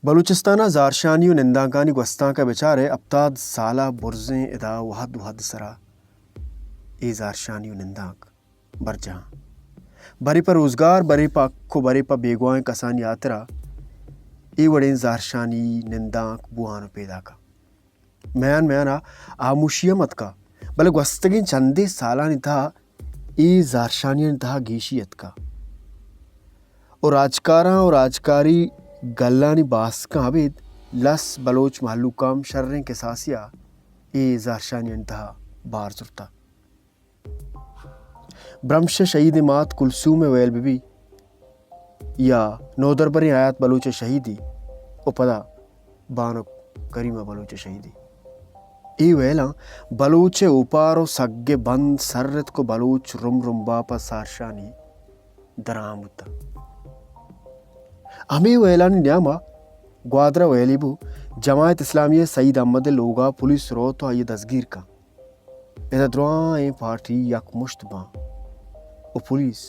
بلوچستان ء زہرشانی و نندانکانی گوستانک ء بچار ئے، ہپتاد سال ء برزیں ادا وہد وہد سرا اے زہرشانی و نندانک برجاہ۔ برے پہ روزگار، برے پہ حق و برے پہ بیگواہیں کسانی ہاترا اے وڑیں زہرشانی نندانک بوان و پیداکاں۔ میان میانا ہاموشی ہم اتکا، بلے گوستگیں چندے سالانی تہا اے زہرشانیانی تہا گیشی اتکا و راجکاراں و راجکاری گلانی باسکاں ابید لس بلوچ مہلوکاں ہم شریں کساسیا اے زہرشانیانی تہا بار زرتا۔ برمش ء شہیدیں مات کلثوم ء ویل بہ بی یا نودربریں حیات بلوچ ء شہیدی و پدا بانک کریمہ بلوچ ء شہیدی۔ اے ویلاں بلوچ ء اوپار و سگ ء بند سر اتک و بلوچ رم رمباپ ء سارشانی درہاں بوتاں۔ ہمے ویلانی نیاما گوادر ء ویلی بو، جماعت اسلامی ء سعید احمد ء لوگا پولیس روت و آئی ء دزگیر کن۔ ادا درائیں پارٹی یک مشت باں و پولیس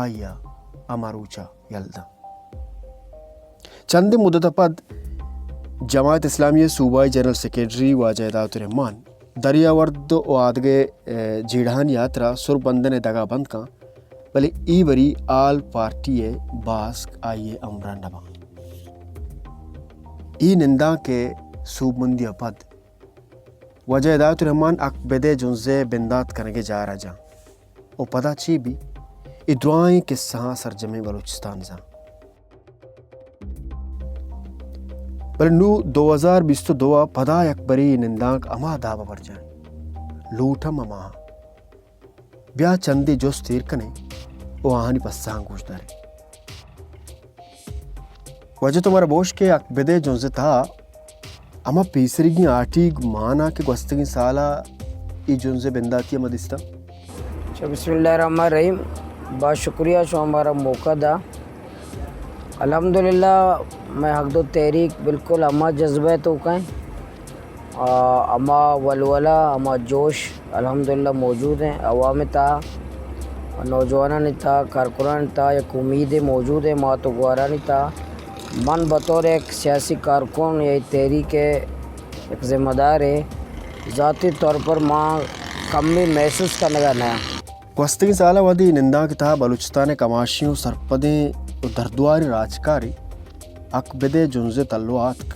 آئی ء ہما روچ ء یل داں۔ چندے مدت ء پد جماعت اسلامی ء صوبائی جنرل سیکرٹری واجہ ہدایت الرحمان دریاورد و آدگہ، ء، جیڑہانی ہاترا سربندن ء دگا بند کن، بلے اے بری آل پارٹی ء باسک آئی ء ہمراہ نہ باں۔ اے نندانک ء سوبمندی ء پد واجہ ہدایت الرحمان اکبد ء جنز ء بندات کنگ ء جار ء جاں و پدا چے بی؟ اے درائیں کسہاں سرجمیں بلوچستان زان۔ بلے نوں دو ہزار بیست و دو ء پدا یک برے اے نندانک ہما داب ء برجاہ انت۔ لوٹ ہم ہماہاں۔ بیا چندے جست ایر کنیں و آہانی پسہاں گوش داریں۔ واجہ تو مارا بوش کہ اکبد ء جنز ء تہا ہما پیسریگیں آٹیگ مانا کہ گوستگیں سال ء اے جنز ء بنداتی ء ما دیستاں۔ اچھا، بسم اللہ الرحمن الرحیم۔ با شکریہ شما مارا موقع دا۔ الحمدللہ، مئے حق دو تحریک بالکل ہما جذبہ ء توکا ہیں۔ آ، ہما ولولہ، ہما جوش الحمدللہ موجود ہیں۔ عوام تہا، نوجوانانی تہا، کارکنانی تہا یک امید موجود ہے۔ مات و گوارانی تہا من بطور یک سیاسی کارکن یا تحریک یک ذمہ دار ہے، ذاتی طور پر ما کمی محسوس کنگا نہ۔ گوستگیں سال ء وہدے نندانک ء تہا بلوچستان ء کماشیں و سرپدیں و دردواریں راجکارے اکبد ء جنز ء تلو آتک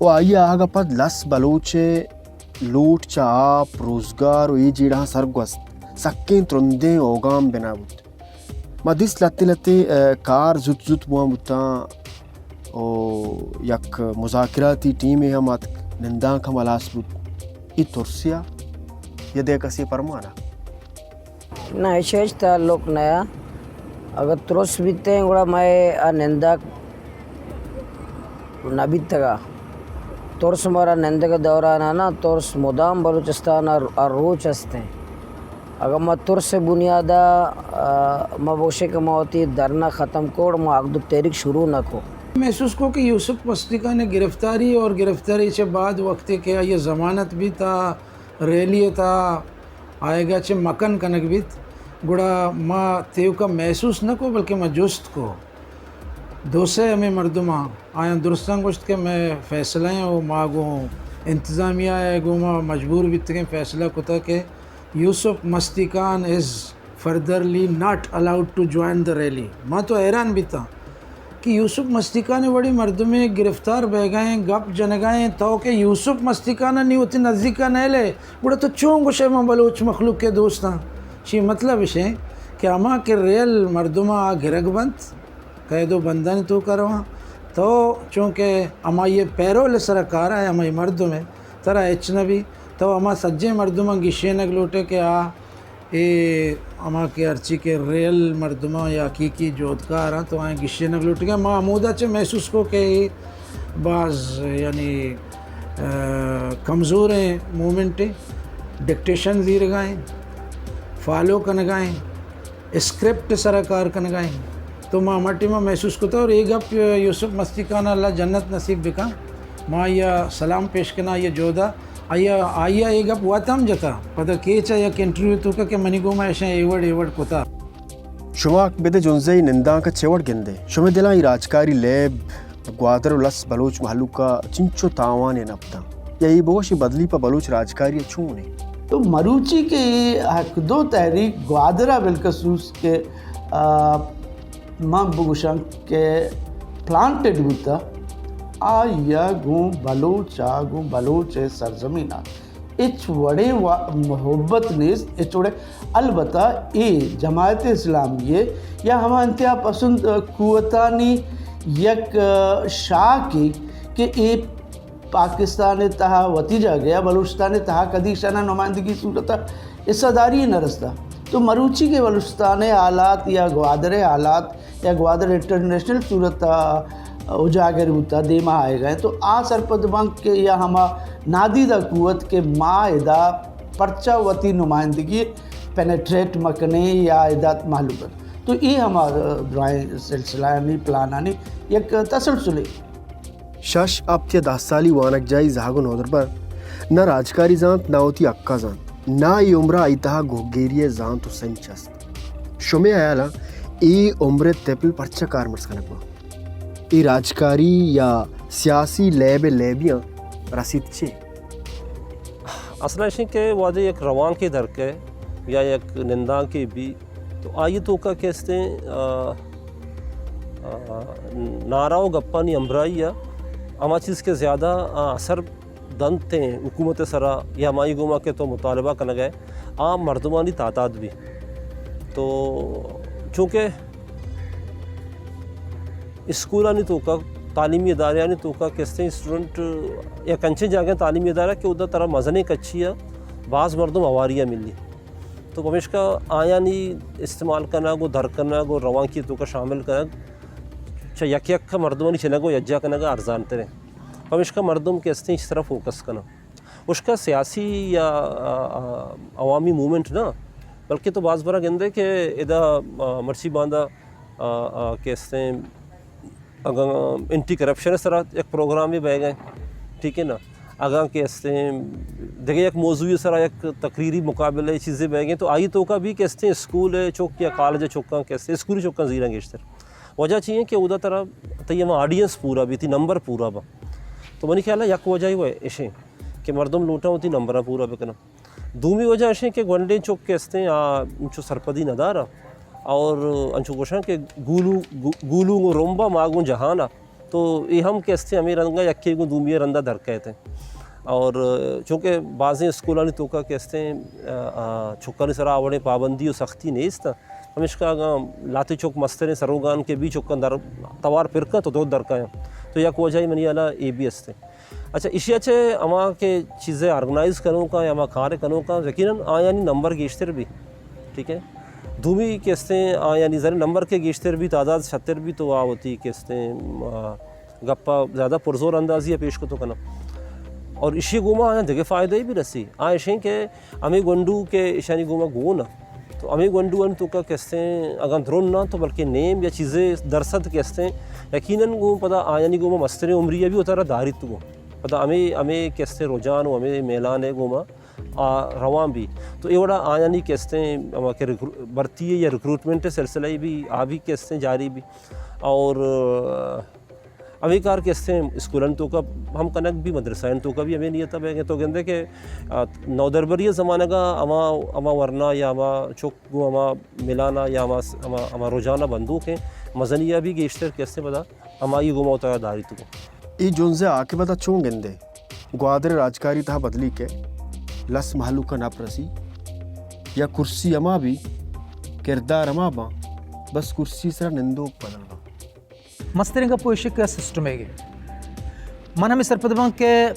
و آئی ء آہگ ء پد لس بلوچ ء لوٹ چہ آپ، روزگار و اے جیڑہاں سرگوست سکیں ترندیں اوگام بنا بوت۔ ما دیست لہتے لہتے، ء، کار زوت زوت بوان بوتاں و یک مذاکراتی ٹیمے ہم اتک، نندانک ہم ہلاس بوت۔ اے ترسیا یا دگہ کسے پرمانا؟ نہ، ایش ہچ تعلق نیا۔ اگر ترس بیتیں گڑا مئے آ ننداک نہ بیتگا۔ ترس مارا نندگ دوران نا، ترس مدام بلوچستان ہر، ہر روچ ہستیں۔ اگر ما ترس بنیادا، آ، ما بوشے کہ ما وتی دھرنا ختم کو، ما حق دو تحریک شروع نہ کو۔ محسوس کو کہ یوسف مستیکان گرفتاری اور گرفتاری چہ بعد وقتی کہ آئی ضمانت بیتا، ریلی ء تہا آیگ ء چہ مکن کنگ بیت، گڑا ما تیوکا محسوس نہ کو، بلکہ ما جست کو۔ دو سے ہمے مردماں آیاں درستاں گوشت کہ مئے فیصلہ ایں و ما گوں انتظامیہ ء گوما مجبور بیتگیں، فیصلہ کتا کہ یوسف مستیکان از furtherly not allowed to join the rally۔ ما تو حیران بیتاں کہ یوسف مستیکان وڑیں مردمے گرفتار بیگا ایں، گپ جنگا ایں، تو کہ یوسف مستیکان نی وتی نزیکا نیلے، گڑا تو چون گوشے من بلوچ مخلوق کے دوستاں؟ چی مطلب اشیں کہ ہما کہ ریئل مردماں آ گرگ بنت، قید و بندانی توکا رواں، تو چونکہ ہمائی پیرول سرا کارا ہے، ہمائی مردم ہے، ترا ہچ نہ بی، تو ہما سجیں مردماں گشینگ لوٹے کہ آ اے ہما کہ ہرچی کہ ریئل مردماں یا حقیقی جہدکاراں تو آیاں گشینگ لوٹگا۔ ما ہمودا چہ محسوس کو کہ اے باز یعنی، آ، کمزوریں موومنٹے، ڈکٹیشن زیرگا ایں، فالو کنگا ایں، اسکرپٹ سرا کار کنگا ایں۔ تو ما ہما ٹیما محسوس کتا اور اے گپ یوسف مستیکان اللہ جنت نصیب بکا۔ ما آئیا سلام پیش کنا، آئیا جہدا آئی ء، آئی ء اے گپ وت ہم جتا۔ پدا کیچ ء یک انٹرویو توکا کہ منی گوما ایشاں اے وڑ اے وڑ کتا۔ شما اکبد جنزئی نندانک ء چے وڑ گندے؟ شمے دلاں اے راجکاری لیب گوادر و لس بلوچ مہلوک ء چنچو تاوانے نپتاں؟ یا اے بگوش اے بدلی پہ بلوچ راجکاری ء چون انت؟ تو مروچی کہ اے حق دو تحریک گوادر ء بالخصوص کہ، آ، من بگوشاں کہ پلانٹڈ بوتا، آئی ء گوں بلوچ ء گوں بلوچ ء سرزمین ء ہچ وڑیں وا-، محبت نیست، ہچ وڑیں۔ البتہ اے جماعت اسلامی ء یا ہما انتہا پسند قوتانی یک، آ، شاکے کہ اے پاکستان ء تہا وتی جاگہ ء بلوچستان ء تہا کدی ایشاناں نمائندگی صورت ء حصہ داری نہ رستا۔ تو مروچی کہ بلوچستان ء حالات یا گوادر ء حالات یا گوادر انٹرنیشنل صورت ء اجاگر بوتا، دیما آئیگا انت، تو آ سرپد بنت کہ یا ہما نادیدہ قوت کہ ما ادا پرچا وتی نمائندگی پینیٹریٹ مکنیں یا ادا مہلوک انت۔ تو اے ہما درائیں سلسلہانی پلانانی یک تسلسلے۔ شش، ہپت یا دہ سالی وانگجاہی زہگ و نودربر نہ راجکاری زانت، نہ وتی حقا زانت، نہ اے عمرا آئی تہا گہگیری ء زانت و سنچ است۔ شمے حیالا اے عمر ء طفل پرچا کارمرز کنگ باں؟ اے راجکاری یا سیاسی لیب ء لیبیاں رسیت چے؟ اصل ایشیں کہ وہدے یک روانکے درکئے یا یک نندانکے بی تو آئی توکا کہ استیں، آ، آ، نعرہ و گپانی ہمراہی ء ہما چیز کہ زیادہ، آ، اثر دنت ایں حکومت ء سرا یا ہمائی گوما کہ تو مطالبہ کنگ ء آ مردمانی تعداد بی۔ تو چونکہ اسکولانی توکا، تعلیمی ادارہانی توکا کہ استیں اسٹوڈنٹ یک انچیں جاگہ تعلیمی ادارہ کہ اودا ترا مزنیں کچی ء باز مردم ہواری ء ملی۔ تو پمیشکا آیانی استعمال کنگ و در کنگ و روانکی توکا شامل کنگ چہ یک یک مردمانی چنگ و یکجا کنگ ء ارزان تریں۔ پمیشکا مردم کہ استیں اس طرح فوکس کناں۔ اشکا سیاسی یا، آ، آ، عوامی موومنٹ نہ، بلکہ تو باز برا گندے کہ ادا، آ، مرچی باندا، آ، آ، کہ استیں اگاں اینٹی کرپشن ء سرا یک پروگرامے بئیگ ء، ٹھیک ہے نا، اگاں کہ استیں دگہ یک موضوعی سرا یک تقریری مقابلہ چیزے بئیگ ء، تو آئی توکا بھی کہ استیں اسکول ء چک یا کالج ء چکاں کہ استیں اسکولی چکاں زیراں گیشتر۔ وجہ چی ہے کہ اودا ترا تئی ہما آڈینس پورا بھی، تئی نمبر پورا با۔ تو منی خیال ہے یک وجہ ہی وہ اشیں کہ مردم لوٹاں وتی نمبر پورا بکناں۔ دومی وجہ اشیں کہ گونڈیں چک کہ استیں آ انچو سرپدی نہ دارا اور انچو گوشاں کہ گولو، گو-، گولو گوں رمبا ما گوں جہانا، تو اے ہم کہ استیں ہمیں رنگا یکے گوں دومی رندا در کئیت۔ اور چونکہ بازیں اسکولانی توکا کہ استیں، آ، آ، چکانی سرا آوڑیں پابندی و سختی نیست، ہمیشکا اگاں لاتے چک مستریں سروگان کے بھی چکاں در توار پر کن تو دود در کایاں۔ تو یک وجہ منی حالا اے بھی استیں۔ اچھا، ایشی ء چہ ہما کہ چیزے آرگنائز کنوکاں یا ہما کار کنوکاں، یقیناً آیانی نمبر گیشتر بی، ٹھیک ہے۔ دومی کہ استیں آیانی ذرا نمبر کہ گیشتر بی، تعداد شتر بی، تو آ وتی کہ استیں، آ، گپا زیادہ پرزور اندازی ء پیش کتو کناں۔ اور ایشی گوما آیاں دگہ فائدہ بھی رسی۔ آ اشیں کہ ہمے گونڈو کہ ایشانی گوما گون ء، تو ہمے گونڈوانی توکا کہ استیں اگاں درون نہ تو بلکہ نیم یا چیزے درصد کہ استیں، یقیناً گوں پدا آیانی گوما مستریں عمری ء بھی وتارا داریت گوں۔ پدا ہمے، ہمے کہ استیں رجحان و ہمے میلان ء گوما آ روان بی۔ تو اے وڑا آیانی کہ استیں ہما کہ ریکرو-، بھرتی ء یا ریکروٹمنٹ ء سلسلہ ء بھی آ بھی کہ استیں جاری بی۔ اور ہمے کار کہ استیں اسکولانی توکا ہم کنگ بی، مدرسہانی توکا بھی ہمے نیت ء بئیگ ء۔ تو گندے کہ، آ، نودربری ء زمانگ ء ہما، ہما ورنا یا ہما چک گوں ہما ملانا یا ہما، ہما، ہما رجحانا بندوک ہیں، مزنی ء بھی گیشتر کہ استیں پدا ہمائی گوما وتارا داریت گوں۔ اے جنز ء عاقبت ء چون گندے؟ گوادر ء راجکاری تہا بدلی کہ لس مہلوک ء نپ رسی یا کرسی ہما بی، کردار ہما باں، بس کرسی سرا نندوک بدل باں۔ مستریں گپ ایش کہ سسٹم ئیگ۔ من ہمے سرپد باں کہ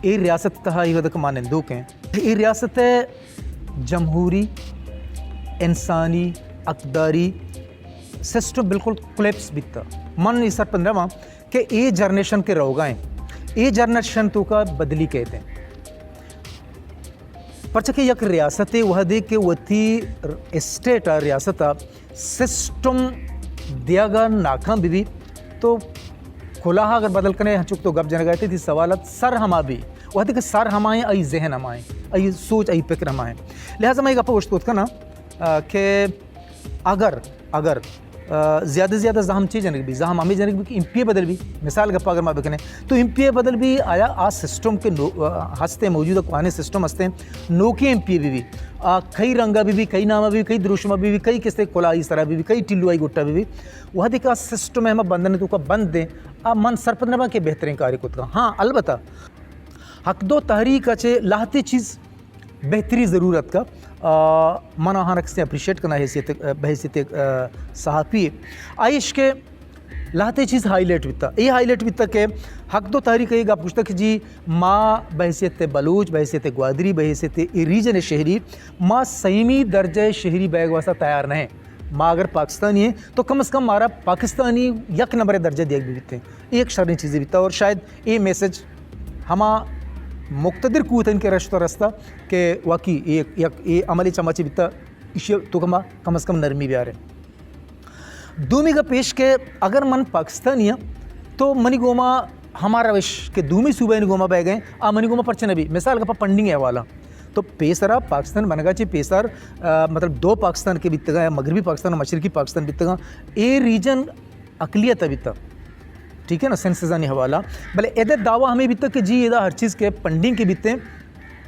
اے ریاست تہا اے وھد کہ ما نندوک ایں، اے ریاست جمہوری، انسانی، حقداری سسٹم بالکل کولیپس بیتا۔ من اے سرپد نہ باں کہ اے جنریشن کہ روگا ایں، اے جنریشن توکا بدلی کئیت۔ پرچہ کہ یک ریاستے وھدے کہ وتی اسٹیٹ ء ریاست ء سسٹم دیگ ء ناکام بہ بیت تو کلاہ اگر بدل کنے، ہنچو کہ تو گپ جنگ ء ات، تئی سوالات سر ہما بی۔ وھدے کہ سر ہما ایں، آئی ذہن ہما ایں، آئی سوچ، آئی پکر ہما ایں۔ لہذا من اے گپ ء گوشت کت کناں، آ، کہ اگر، اگر آ، زیادہ زیادہ زحم چی جنگ بی؟ زحم ہمیں جنگ بی کہ ایم پی اے بدل بی۔ مثال گپا اگر ما بکنے تو ایم پی اے بدل بی، آیا آ سسٹم کے نو-، آ، ہستے موجودہ کوانے سسٹم ہستے، نوکے ایم پی اے بی بی، آ، کئی رنگا بی بی، کئی ناما بی بی، کئی دروشما بی بی، کئی کستے کلائی سرا بی بی، کئی ٹلوائی گٹا بی بی، وہدے کہ آ سسٹم ہما بندن تو کا بند دیں، آ من سرپد نہ باں کہ بہترین کارے کت کا۔ ہاں، البتہ حق دو تحریک چے لہتے چیز بہتری ضرورت کا۔ آ، من آہاں رکھتے اپریشیٹ کرنا حیثیت، بحیثیت، آ، صحافی۔ آئیش کے لہتے چیز ہائی لائٹ بیتا۔ اے ہائی لائٹ بیتا کہ حق دو تحریک اے گپ گشتا کہ جی ما بحیثیت بلوچ، بحیثیت گوادری، بحیثیت اے ریجن شہری، ما سیمی درجہ شہری بیگ واسطہ تیار نہیں۔ ما اگر پاکستانی ہیں تو کم از کم مارا پاکستانی یک نمبر درجہ دیگ بیتے۔ اے یک شریں چیزے بیتا اور شاید اے میسج ہما مقتدر قوتن کے رشتہ رستہ کہ واقعی اے یک، یک اے عملی چماچے بیتا، ایشی تو کما کم از کم نرمی بیارے۔ دومی گپ ایش کہ اگر من پاکستانی ہاں تو منی گوما ہما روش کہ دومی صوبہ نی گوما بہ گئے، آ منی گوما پرچہ نہ بی۔ مثال گپا فنڈنگ حوالہ تو پیسرا پاکستان بنگا چی پیسر، آ، مطلب دو پاکستان کے بیتگا یا مغربی پاکستان و مشرقی پاکستان بیتگا، اے ریجن اقلیت بیتا، ٹھیک ہے نا، سینسزانی حوالہ۔ بلے ادے دعویٰ ہمیں بیتا کہ جی ادا ہر چیز کے فنڈنگ کے بیتے،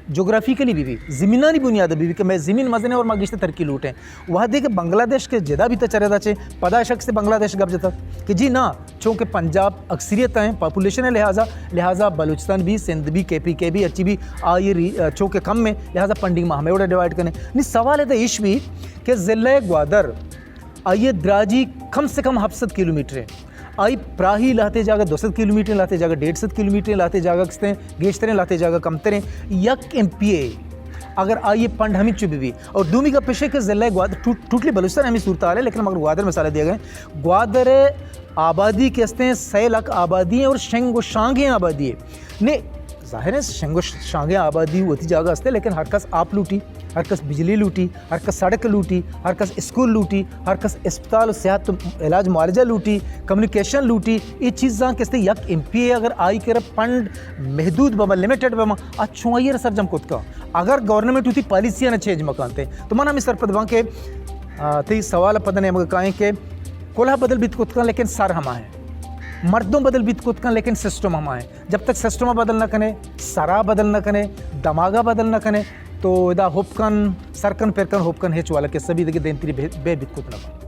جغرافیکلی بی بی، زمینانی بنیاد بی بی کہ میں زمین مزنے اور ما گشتہ ترقی لوٹیں۔ وہدے کہ بنگلہ دیش کے جدا بیتا چرے دا چے، پدا شخص بنگلہ دیش گپ جتا کہ جی نا، چونکہ پنجاب اکثریت ہیں پاپولیشن ہے لہذا، لہذا بلوچستان بھی، سندھ بھی، کے پی کے بھی، اچھی بھی آئی ری-، چونکہ کم میں، لہذا فنڈنگ ما ہمیں وڑا ڈیوائیڈ کرنے۔ نی سوال ہے تو ایش بھی کہ ضلع گوادر آئی ءِ دراجی کم سے کم ہپت سد کلومیٹر ہے۔ آئی پراہی لہتے جاگہ دو سد کلومیٹر، لہتے جاگہ ڈیڑھ سد کلومیٹر، لہتے جاگہ کستیں گیشتریں، لہتے جاگہ کمتریں۔ یک ایم پی اے اگر آئی ءِ فنڈ ہمینچو بہ بی اور دومی گپ پیش ہے کہ ضلع گوادر ٹو-، ٹوٹلی بلوچستان ہمیں صورتحال ہے، لیکن مگر گوادر مثال دیا گئے۔ گوادر آبادی کے ہستے ہیں، سئے لکھ آبادی ہیں اور شنگ و شانگیں آبادی ہے۔ نے ظاہر ہے شنگ و ش-، شانگیں آبادی وتی جاگہ ہستے، لیکن ہر کس آپ لوٹی، ہر کس بجلی لوٹی، ہر کس سڑک لوٹی، ہر کس اسکول لوٹی، ہر کس اسپتال و صحت و علاج معالجہ لوٹی، کمیونیکیشن لوٹی۔ یہ چیزاں کستے یک ایم پی اے اگر آئی کرا فنڈ محدود بما، لمیٹڈ بما، اچھو آئی را سرجم کت کا۔ اگر گورنمنٹ ہوتی پالیسی نہ چینج مکانتے تو من ہمیں سرپد باں کہ، آ، تئی سوال پدنے مگا کائیں کہ کلہ بدل بیت کت کا لیکن سر ہما ہے، مردم بدل بیت کت کا لیکن سسٹم ہما ہے۔ جب تک سسٹم بدل نہ کنے، سرا بدل نہ کنے، دماغا بدل نہ کنے، تو ادا ہپ کن، سر کن، پر کن، ہپ کن، ہچ والا قصہ بھی دگہ دیم تری بے، بے بیت کت نہ کن۔